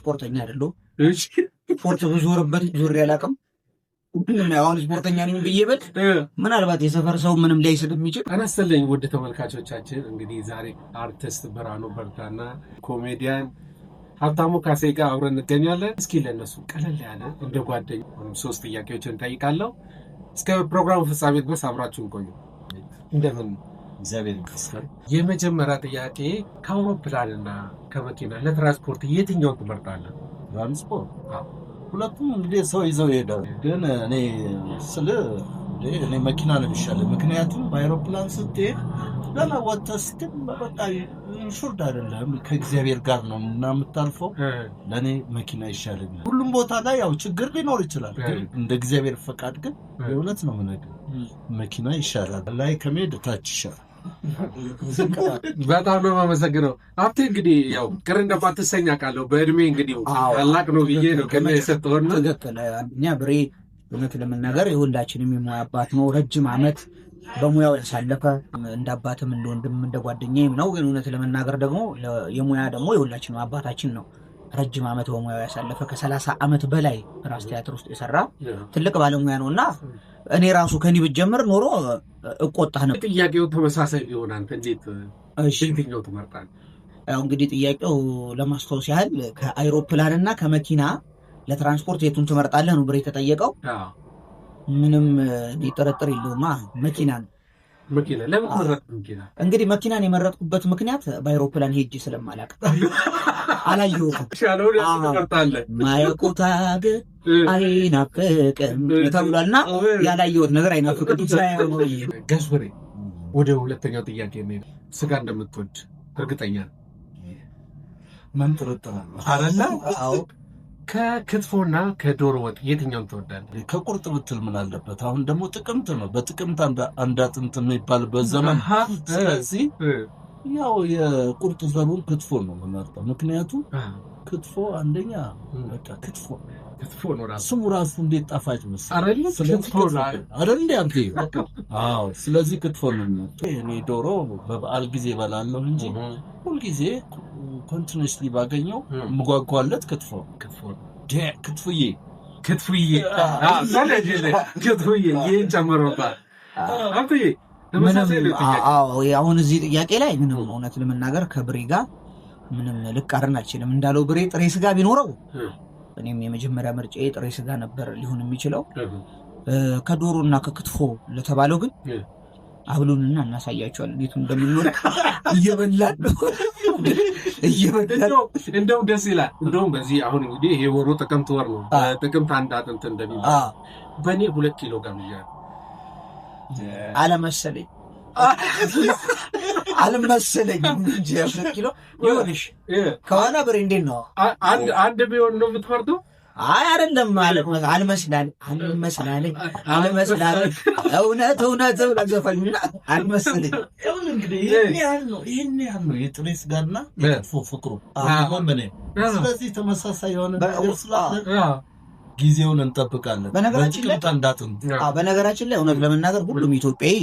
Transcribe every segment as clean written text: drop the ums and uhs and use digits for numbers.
ስፖርተኛ አይደለሁም። ስፖርት ብዙርበት ዙሬ አላውቅም። ምንም አሁን ስፖርተኛ ነኝ ብዬ ብል ምናልባት የሰፈር ሰው ምንም ላይ ስለሚችል። ጤና ይስጥልኝ ውድ ተመልካቾቻችን፣ እንግዲህ ዛሬ አርቲስት ብርሃኑ በርታና ኮሜዲያን ሀብታሙ ካሴ ጋር አብረን እንገኛለን። እስኪ ለእነሱ ቀለል ያለ እንደ ጓደኛ ሶስት ጥያቄዎችን እንጠይቃለሁ። እስከ ፕሮግራሙ ፍጻሜ ድረስ አብራችሁን ቆዩ። እንደምን? እግዚአብሔር ይመስገን። የመጀመሪያ ጥያቄ፣ ከአውሮፕላንና ከመኪና ለትራንስፖርት የትኛውን ትመርጣለህ? ትራንስፖርት ሁለቱም እንግዲህ ሰው ይዘው ይሄዳል። ግን እኔ ስል እኔ መኪና ነው የሚሻለው። ምክንያቱም በአይሮፕላን ስትሄድ ገና ወጥተህ ስትል በቃ insured አይደለም፣ ከእግዚአብሔር ጋር ነው እና የምታልፈው። ለእኔ መኪና ይሻለኛል። ሁሉም ቦታ ላይ ያው ችግር ሊኖር ይችላል። ግን እንደ እግዚአብሔር ፈቃድ ግን የእውነት ነው የምነግርህ መኪና ይሻላል። ላይ ከመሄድ ታች ይሻላል። በጣም ነው የማመሰግነው ሀብቴ። እንግዲህ ያው ቅር እንደማትሰኝ አውቃለሁ። በእድሜ እንግዲህ ታላቅ ነው ብዬ ነው ገና የሰጠውና። ትክክል። አንደኛ ብሬ እውነት ለመናገር የሁላችንም የሙያ አባት ነው። ረጅም ዓመት በሙያው ያሳለፈ፣ እንደ አባትም እንደ ወንድም እንደ ጓደኛዬም ነው። ግን እውነት ለመናገር ደግሞ የሙያ ደግሞ የሁላችንም አባታችን ነው። ረጅም ዓመት በሙያው ያሳለፈ፣ ከ30 ዓመት በላይ ራስ ቲያትር ውስጥ የሰራ ትልቅ ባለሙያ ነው እና እኔ ራሱ ከኒ ብጀምር ኖሮ እቆጣ ነው። ጥያቄው ተመሳሳይ ቢሆን አንተ እንዴት የትኛው ትመርጣለህ? ያው እንግዲህ ጥያቄው ለማስታወስ ያህል ከአይሮፕላን እና ከመኪና ለትራንስፖርት የቱን ትመርጣለህ ነው ብሬ የተጠየቀው። ምንም ጥርጥር የለውማ መኪና ነው። መኪና ለምን መረጥክ መኪና? እንግዲህ መኪናን የመረጥኩበት ምክንያት በአይሮፕላን ሄጄ ስለማላውቅ አላየሁትም። ማያውቁት አገር አይናፍቅም ተብሏልና ያላየሁት ነገር አይናፍቅም። ጋሽ ብሬ፣ ወደ ሁለተኛው ጥያቄ፣ ስጋ እንደምትወድ እርግጠኛ ነው። ምን ጥርጥር አለ? አይደለ? አዎ። ከክትፎና ከዶሮ ወጥ የትኛውን ትወዳለህ? ከቁርጥ ብትል ምን አለበት? አሁን ደግሞ ጥቅምት ነው። በጥቅምት አንድ አጥንት የሚባልበት ዘመን። ስለዚህ ያው የቁርጥ ዘሩን ክትፎ ነው የምመርጠው። ምክንያቱም ክትፎ አንደኛ በቃ ክትፎ ክትፎ ነው ራሱ። ስሙ ራሱ እንዴት ጣፋጭ መሰለህ። አይደለ? ክትፎ ነው አይደል አንተ? አዎ። ስለዚህ ክትፎ ነው የምመርጠው። እኔ ዶሮ በበዓል ጊዜ እበላለሁ እንጂ ሁልጊዜ continuously ባገኘው የምጓጓለት ክትፎ። ክትፎ። ክትፉዬ። ክትፉዬ፣ ክትፉዬ ይህን ጨምሮባል። ሀብትዬ፣ ተመሳሳይ ነው ጥያቄ። አሁን እዚህ ጥያቄ ላይ ምንም እውነት ለመናገር ከብሬ ጋር ምንም ልቃረን አልችልም። እንዳለው ብሬ ጥሬ ስጋ ቢኖረው እኔም የመጀመሪያ ምርጫዬ ጥሬ ስጋ ነበር ሊሆን የሚችለው። ከዶሮ እና ከክትፎ ለተባለው ግን አብሉንና እናሳያቸዋለን የቱ እንደምንወድ፣ እየበላን እየበላን። እንደውም ደስ ይላል። እንደውም በዚህ አሁን እንግዲህ ይሄ ወሩ ጥቅምት ወር ነው። ጥቅምት አንድ አጥንት እንደሚባል በእኔ 2 ኪሎ ጋብዣለሁ። አለመሰለኝ አልመሰለኝም እንጂ 2 ኪሎ ይሆንሽ ከሆነ ብሬ እንዴት ነው? አንድ ቢሆን ነው የምትመርጠው? አይ አይደለም፣ አልመስላል አልመስላለኝ አልመስላል እውነት እውነት ዘፈኝና አልመሰለኝ። እንግዲህ ይህን ያህል ነው፣ ይህን ያህል ነው የጥሬ ስጋና የክትፎ ፍቅሩ ምን። ስለዚህ ተመሳሳይ የሆነ ነገር ስላለ ጊዜውን እንጠብቃለን። በነገራችን ላይ እውነት ለመናገር ሁሉም ኢትዮጵያዊ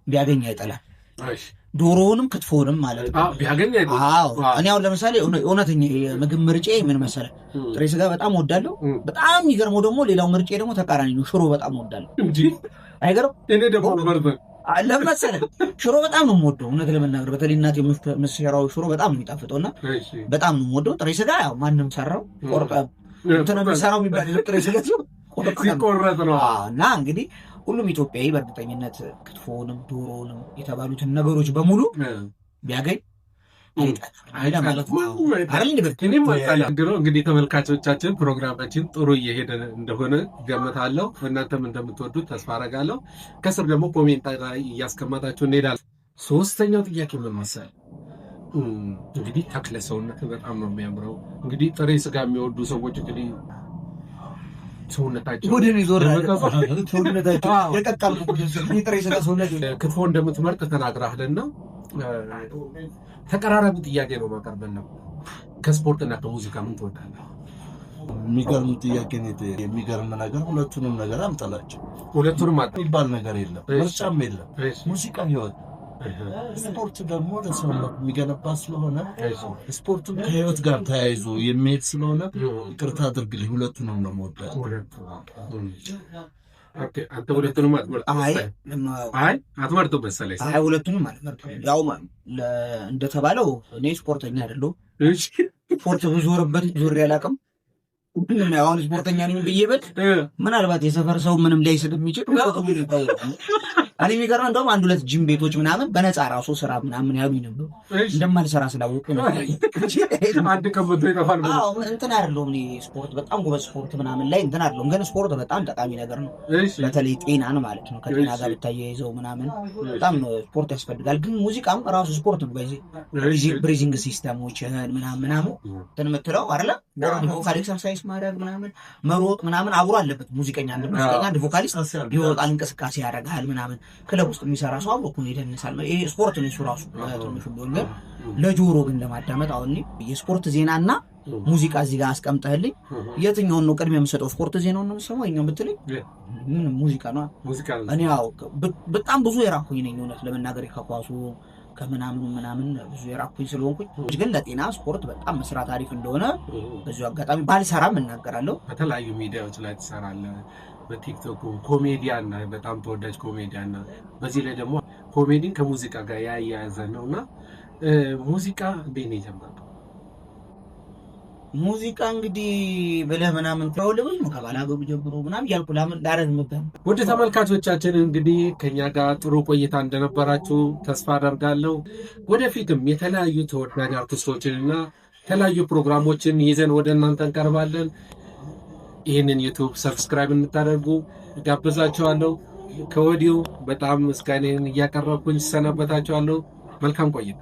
ቢያገኝ አይጠላም። ዶሮውንም ክትፎውንም ማለት ነው። አዎ፣ እኔ አሁን ለምሳሌ እውነተኛ የምግብ ምርጬ ምን መሰለህ? ጥሬ ስጋ በጣም ወዳለሁ። በጣም የሚገርመው ደግሞ ሌላው ምርጬ ደግሞ ተቃራኒ ነው። ሽሮ በጣም ወዳለሁ። አይገርም? ለምን መሰለህ? ሽሮ በጣም ነው የምወደው እውነት ለመናገር፣ በተለይ እናቴ የምትሰራው ሽሮ በጣም ነው የሚጣፍጠው እና በጣም ነው የምወደው። ጥሬ ስጋ ያው ማንም ሰራው ቆርጠ እንትን ነው የሚሰራው የሚባል፣ ጥሬ ስጋ ሲቆረጥ ነው። እና እንግዲህ ሁሉም ኢትዮጵያዊ በእርግጠኝነት ክትፎንም ዶሮንም የተባሉትን ነገሮች በሙሉ ቢያገኝ። እንግዲህ ተመልካቾቻችን፣ ፕሮግራማችን ጥሩ እየሄደ እንደሆነ ገምታለሁ። እናንተም እንደምትወዱት ተስፋ አደርጋለሁ። ከስር ደግሞ comment ላይ እያስቀመጣችሁ እንሄዳለን። ሶስተኛው ጥያቄ ምን መሰለህ? እንግዲህ ተክለ ሰውነት በጣም ነው የሚያምረው። እንግዲህ ጥሬ ስጋ የሚወዱ ሰዎች እንግዲህ ሰውነታቸው ሰውነታቸው ክትፎ እንደምትመርጥ ተናግረሃልና ተቀራራቢ ጥያቄ ነው ማቀርበን ነው። ከስፖርትና ከሙዚቃ ምን ትወዳለህ? የሚገርም ጥያቄ ነው። የሚገርም ነገር ሁለቱንም ነገር አምጠላቸው። ሁለቱንም የሚባል ነገር የለም፣ ምርጫም የለም። ሙዚቃ ህይወት፣ ስፖርት ደግሞ ለሰውነት የሚገነባ ስለሆነ ስፖርቱም ከህይወት ጋር ተያይዞ የሚሄድ ስለሆነ ይቅርታ አድርግልኝ፣ ሁለቱንም ነው የምወዳቸው። አንተ ሁለቱንም አትመርጥም? አይ አትመርጥም መሰለኝ። አይ ሁለቱንም አልመርጥም። ያው እንደተባለው እኔ ስፖርተኛ አይደለሁም። ስፖርት ብዙርበት ዙሬ አላውቅም። አሁን ስፖርተኛ ነኝ ብዬ ብል ምናልባት የሰፈር ሰው ምንም ላይ ስለሚችል እኔ የሚገርመው እንደውም አንድ ሁለት ጂም ቤቶች ምናምን በነፃ ራሱ ስራ ምናምን ያሉኝ ነበሩ። እንደማልሰራ ስላወቁ አንድ ቀን መቶ ይጠፋል። እንትን አይደለሁም እኔ ስፖርት በጣም ጎበዝ ስፖርት ምናምን ላይ እንትን አይደለሁም፣ ግን ስፖርት በጣም ጠቃሚ ነገር ነው። በተለይ ጤናን ማለት ነው። ከጤና ጋር ብታያይዘው ምናምን በጣም ስፖርት ያስፈልጋል። ግን ሙዚቃም ራሱ ስፖርት ነው። በዚህ breathing system ኦችን ምናምን ምናምን እንትን የምትለው አይደለ vocal exercise ማድረግ ምናምን መሮጥ ምናምን አብሮ አለበት። ሙዚቀኛ አንድ ሙዚቀኛ አንድ vocalist ይወጣል፣ እንቅስቃሴ ያደርጋል ምናምን። ክለብ ውስጥ የሚሰራ ሰው አብሮ እኮ ይደንሳል። ይሄ ስፖርት ነው እሱ ራሱ ትንሹ ቢሆን፣ ግን ለጆሮ ግን ለማዳመጥ አሁን የስፖርት ዜናና ሙዚቃ እዚህ ጋር አስቀምጠህልኝ የትኛውን ነው ቅድሚያ የምሰጠው? ስፖርት ዜናውን ነው የምሰማው የኛውን ብትለኝ ምንም ሙዚቃ ነው። እኔ ያው በጣም ብዙ የራኩኝ ነኝ እውነት ለመናገር ከኳሱ ከምናምኑ ምናምን ብዙ የራኩኝ ስለሆንኩኝ፣ ግን ለጤና ስፖርት በጣም መስራት አሪፍ እንደሆነ በዚሁ አጋጣሚ ባልሰራም እናገራለሁ። በተለያዩ ሚዲያዎች ላይ ትሰራለህ። በቲክቶክ ኮሜዲያን፣ በጣም ተወዳጅ ኮሜዲያን፣ በዚህ ላይ ደግሞ ኮሜዲን ከሙዚቃ ጋር ያያያዘ ነው እና ሙዚቃ እንዴት ነው የጀመርከው? ሙዚቃ እንግዲህ ብለህ ምናምን ተውል ብዙ ከባላገሩ ጀምሮ ምናምን እያልኩ ላረዝምብህ። ውድ ተመልካቾቻችን እንግዲህ ከኛ ጋር ጥሩ ቆይታ እንደነበራችሁ ተስፋ አደርጋለሁ። ወደፊትም የተለያዩ ተወዳጅ አርቲስቶችን እና የተለያዩ ፕሮግራሞችን ይዘን ወደ እናንተ እንቀርባለን። ይህንን ዩቱብ subscribe እንድታደርጉ ጋብዛችኋለሁ። ከወዲሁ በጣም ምስጋናዬን እያቀረብኩኝ እሰናበታችኋለሁ። መልካም ቆይታ።